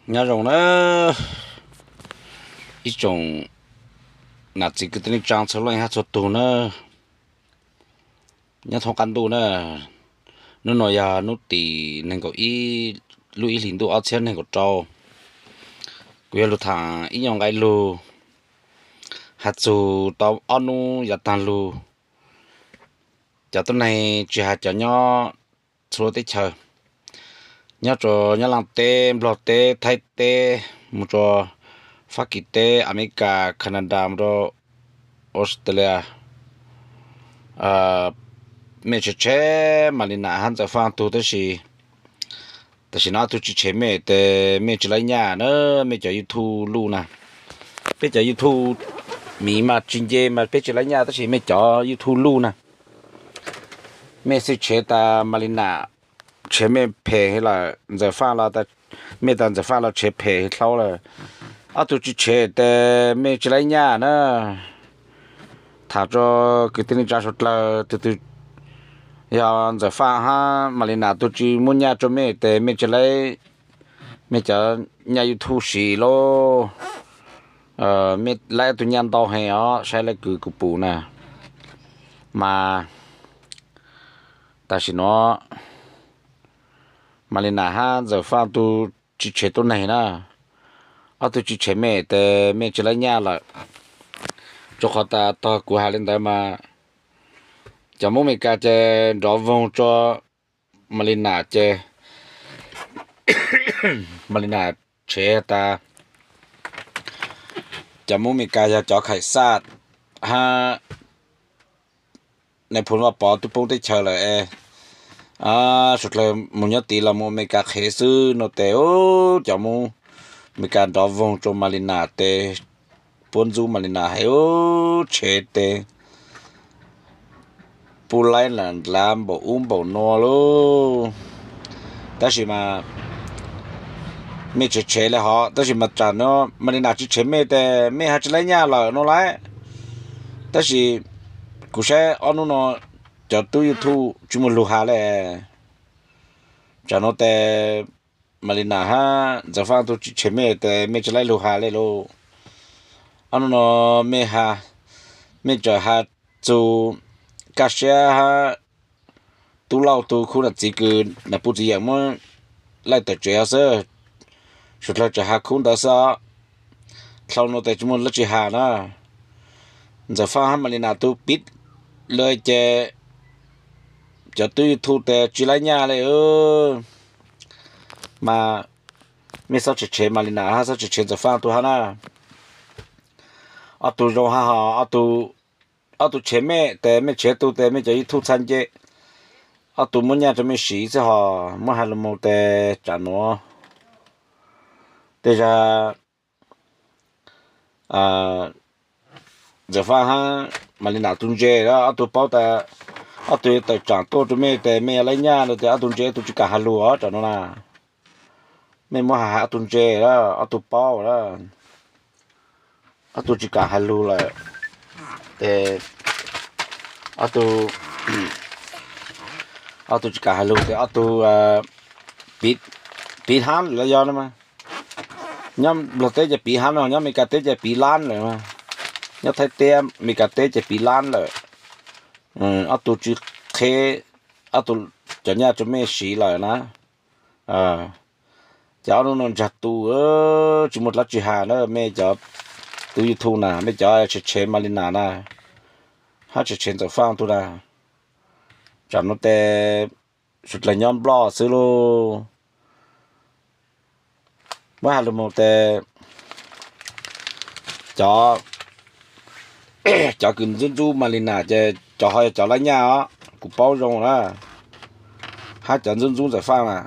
Nyob zoo na, ib tsoom nam txiv kwv tij neej tsaa txhua leej hab txhua tug na, nyob thoob qab ntuj na. Hnub no yog hnub tim nees nkaum ib lub ib hlis ntuj ob txhiab nees nkaum rau. Kuv yuav lug thaam ib nyuag nqe lug has txug tau ob hnub yav taag lug. Cov tuab neeg tsis has cov nyob txhua teb chaws, nyob rua Nyab Laaj teb, Nplog teb, Thaib teb, moog rua Fab Kis teb, Amelikas, Canada, moog rua Australia, mej tshev tshev Malina hab Ntxawm Faaj tug tab sis, tam sim no ob tug tsi tshev mej tes mej tsi laib nyaj na, mej cov YouTube luj na. Peb cov YouTube miv mas tsi nce mas peb tsi laib nyaj tab sis mej cov YouTube luj na, mej xwb tshev tas Malina tshev mej phem lawm, Ntxawm Faaj los, mej tas Ntxawm Faaj los tshev phem dlhau lawm. Ob tug tsi tshev tes mej tsi laib nyaj na. Thaam rua kwv tij neej tsaa suav dlawg, tug twg yog Ntxawm Faaj hab Malina tug tsi muab nyaj rua mej tes mej tsi laib, mej cov nyaj YouTube siv lauj. Mej laib tug nyaj ntau heev os, saib laib kws kuv pum na. Mas tam sim no Malina hab Ntxawm Faaj tug tsi tshev tuab neeg na. Ob tug tsi tshev mej tes mej tsi laib nyaj lawm. Rua qhov tas tog kuv has le ntawd mas cov Moob Amelikas ces nrov voog rua Malina ces Malina tshev tas cov Moob Amelikas yog cov khais xaj hab nais phoo Vaj Pov tub poob teb chaws lawm es suav dlawg moog nyob tid los moog Amelikas qhev xwb no tes cov Moob Amelikas nrov voog rua Malina tes puab ntxub Malina heev, tshev tes puab laib lam nlav npaum ub npaum nuav lauj. Tab sis mas mej tshev tshev le hov tab sis mas tsam no Malina tsi tshev mej tes mej hab tsi laib nyaj lawm no lauj. Tab sis kuv saib ob nub no cov tub YouTube tsi muaj lug has le. Tsam no tes Malina hab Ntxawm Faaj tug tsi tshev mej tes mej tsi laib lug has le lauj. Ob nub no mej has, mej tsaam has txug Kaj Siab hab Tub Lauj tug khub nam txiv kws nam puj txiv yeem muab laij tawm tsev xwb. Suav dlawg tsaam has khub ntawd xwb os. Dlhau no tes tsi muaj dlaab tsi has na. Ntxawm Faaj hab Malina tug piv lawm ces cov tub YouTube tes tsi laib nyaj le. Mas mej xob tshev tshev Malina hab xob tshev tshev Ntxawm Faaj tug hab na. Ob tug zoo hab ho, ob tug tshev mej tes mej tshev tug tes mej cov YouTube txhaj nce. Ob tug muab nyaj rua mej siv xwb ho, muab has lug moog tes tsam nuav tej zag Ntxawm Faaj hab Malina tug ntse lawm ob tug paub tas ob tug yuav tawm tsaam tuaj rua mej tes mej yuav laib nyaj no tes ob tug ntse ob tug tsi kaam has lug os tsam no na. Mej muab has has ob tug ntse lawm ob tug paub lawm. Ob tug tsi kaam has lug lawm tes ob tug, ob tug tsi kaam has lug tes ob tug piv hab lawm los yog no mas. Nyob Nplog teb ces piv hab no, nyob Amelikas teb ces piv laab lawm. Nyob Thaib teb Amelikas teb ces piv laab lawm. Ob tug tsi qheb ob tug cov nyaj rua mej siv lawm na. Ces ob nub no ntsag tu, tsi muaj dlaab tsi has na mej cov tub YouTube na, mej cov tshev tshev Malina na, hab tshev tshev Ntxawm Faaj tug na. Tsam no tes suav dlawg nyob Nplog xwb lauj. Muab has lug moog tes cov, cov kws ntxub ntxub Malina ces cov ho yog cov laib nyaj os, kuv paub zoo na. Hab cov ntxub ntxub Ntxawm Faaj na,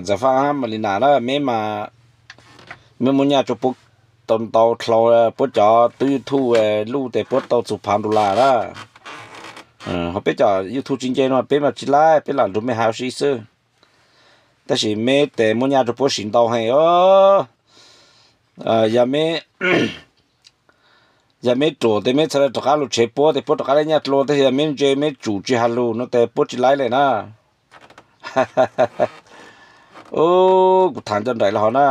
Ntxawm Faaj hab Malina na, meb mas meb muab nyaj rua puab tau ntau dlhau, puab cov tub YouTube luj tes puab tau txug phaav dollar na. Ho peb cov YouTube tsi nce no peb mas tsi laib, peb lam nrug mej has ua si xwb. Tab sis meb tes muab nyaj rua puab siv ntau heev os. Yog meb, yog meb ruam tes meb txhad le rov qab lug tshev puab tes puab rov qab laib nyaj dlua, tab sis yog meb ntse meb tsum tsi has lug no tes puab tsi laib le na. Ub, kuv tham nco nraim los hov na,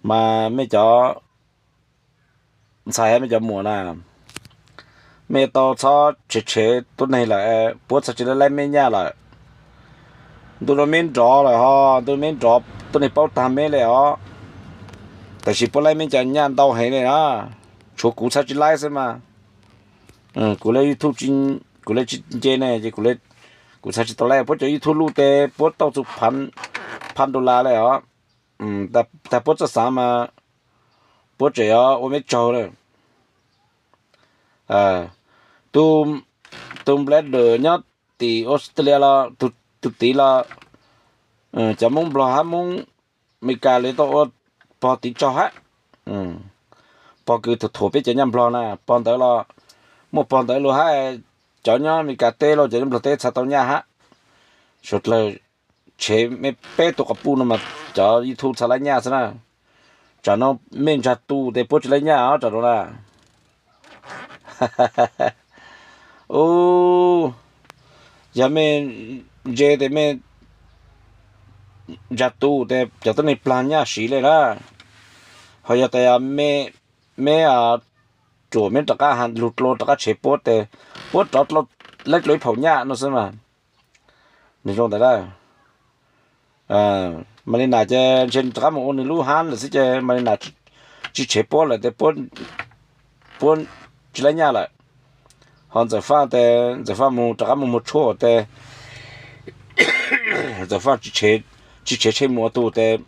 mas mej cov ntxhais, mej cov muam na, mej tau txhob tshev tshev tuab neeg lawm, puab txhaj tsi laib laib mej nyaj lawm. Ntu no meb nrov lawm ho, ntu meb nrov, tuab neeg paub tag meb le os. Tab sis puab laib meb cov nyaj ntau heev le na, tshuav kuv txhaj tsi laib xwb mas. Kuv le YouTube, kuv le tsi nce ne ces kuv txhaj tsi tau laib. Puab cov YouTube luj tes puab tau txug phav dollar le os. Tag puab txoj xaav mas puab tseem yuav ua meb tsaug lawm. Tus Blender nyob tim Australia los, tus tid los, cov Moob Nplog hab Moob Amelikas le tau ua pog tid tsaug hab. Pog kws thuam thuam peb cov nyaj Nplog na, pog ntawd los, muaj pog ntawd lug hab, cov nyob Amelikas teb los cov nyob Nplog teb txhaj tau nyaj hab. Suav dlawg tshev mej peb tug quas puj no mas cov YouTube txhaj laib nyaj xwb na. Tsam no mej ntsag tu tes puab tsi laib nyaj os tsam no na. Ub, yog mej ntse tes mej ntsag tu tes cov tuab neeg plag nyaj siv le na. Ho yog tas mej, meb ruam meb rov qab has lug dlua rov qab tshev puab tes puab rov dlua, laib dlua ib phaum nyaj no xwb mas. Nwg zoo ntawd na. Malina ces ntshe rov qab moog ua nwg lub hab lawm xwb ces Malina tsi tshev puab lawm tes puab tsi laib nyaj lawm. Ho Ntxawm Faj tes Ntxawm Faj moog rov qab moog muag tshuaj tes Ntxawm Faj tsi tshev tsheej muag ua tug tes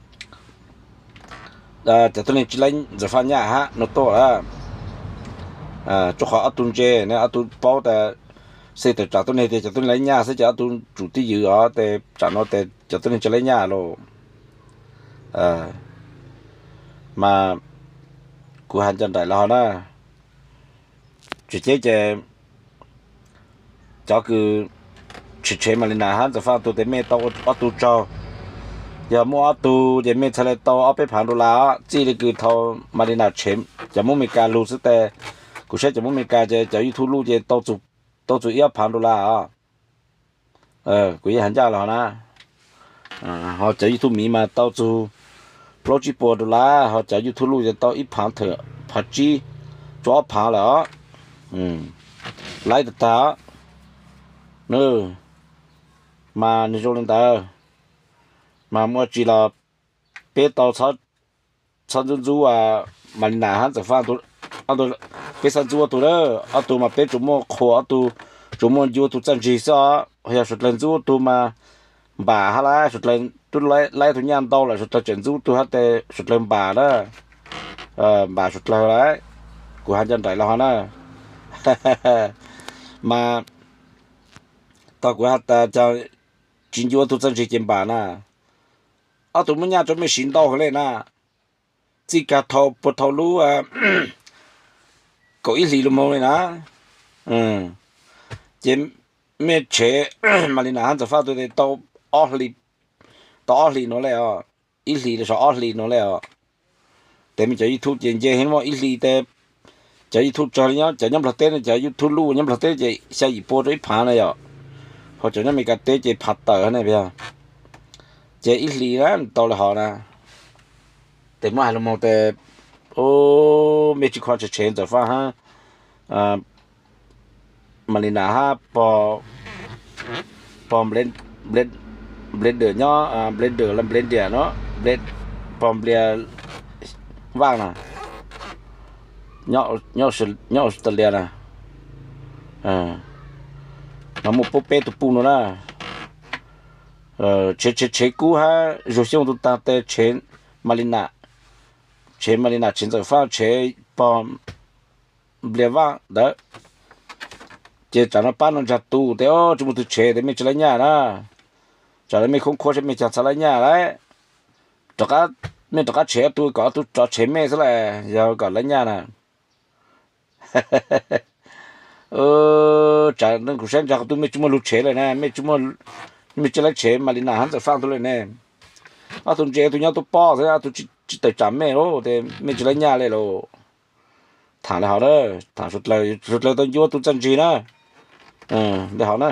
cov tuab neeg tsi laib Ntxawm Faj nyaj hab no tuaj lawm. Rua qhov ob tug ntse ne, ob tug paub tas xij tawm tsam tuab neeg tes cov tuab neeg laib nyaj xwb ces ob tug tsum twj ywm os tes tsam no tes cov tuab neeg tsi laib nyaj lawm. Mas kuv has nco nraim los hov na, tsis ceb ces cov kws tshev tshev Malina hab Ntxawm Faj tug tes mej tau ob tug tsaug. Yog muaj ob tug ces mej txhaj le tau ob peb phav dollar os, txij le kws thaus Malina tshev cov Moob Amelikas lug xwb tes, kuv saib cov Moob Amelikas ces cov YouTube luj ces tau txug ib ob phav dollar os. Kuv yeej has ncaj los hov na. Ho cov YouTube miv mas tau txug plaub tsib puas dollar, ho cov YouTube luj ces tau ib phav thawm phav tsib, txug ob phav lawm os. Laib tag tag. Mas nwg zoo le ntawd, mas muaj tsi los peb tau txhob ntxub ntxub Malina hab Ntxawm Faj. Peb txhob ntxub ob tug, ob tug mas peb tsuas muaj qhuas ob tug, tsuas muaj ncu ob tug txaj ntsig xwb os. Yog suav dlawg ntxub ob tug mas npam hab lawm, suav dlawg tub laib tug nyaj ntau lawm suav dlawg tseem ntxub tug hab tes suav dlawg npam na. Npam suav dlawg lawm. Kuv has nco nraim los hov na. Mas tog kuv has tas cov tsis ncu ob tug txaj ntsig ces npam na. Ob tug muaj nyaj rua mej siv ntau heev le na. Txij kag thau puag thaum lub kaum ib hlis lug moog le na. Ces mej tshev Malina hab Ntxawm Faj tug tes tau ob hlis, tau ob hlis nuav le os. Ib hlis los saum ob hlis nuav le os. Tes mej cov YouTube ces nce heev muaj ib hlis tes cov YouTube tsawg le nyob, cov nyob Nplog teb, cov YouTube luj nyob Nplog teb ces xya yim pua rua ib phav na yom. Ho cov nyob Amelikas teb ces phav tawm ne. Ces ib hlis na tau le hov na. Tes muab hais lug moog tes, mej tsis khuam tshev tshev Ntxawm Faj hab Malina hab pog, pog Blender nyob, Blender los Blender no, pog Nplias Vaj na, nyob Australia na. Mas muaj puab peb tug puj nuav na. Tshev tshev tshev kub hab Zug Xyooj tug taag tes tshev Malina, tshev Malina tshev Ntxawm Faj tshev pog Nplias Vaj ntawd. Ces tsam no pab no ntsag tu tes tsis muaj tug tshev tes mej tsis laib nyaj na. Tsam no mej khoob khuab saib mej caag txhad laib nyaj lawm. Rov qab, mej rov qab tshev ob tug kom ob tug rov tshev mej xwb las yog kom laib nyaj na. Tsam no kuv saib ntsag qhov twg mej tsis muaj lug tshev lawm na, mej tsis laib tshev Malina hab Ntxawm Faj tug lawm ne. Ob tug ntse tug nyob tub pob xwb, ob tug tsis tawm tsam mej lawm tes mej tsis laib nyaj le lawm. Tham le hov na, tham suav dlawg, suav dlawg tau ncu ob tug txaj ntsig na. Le hov na.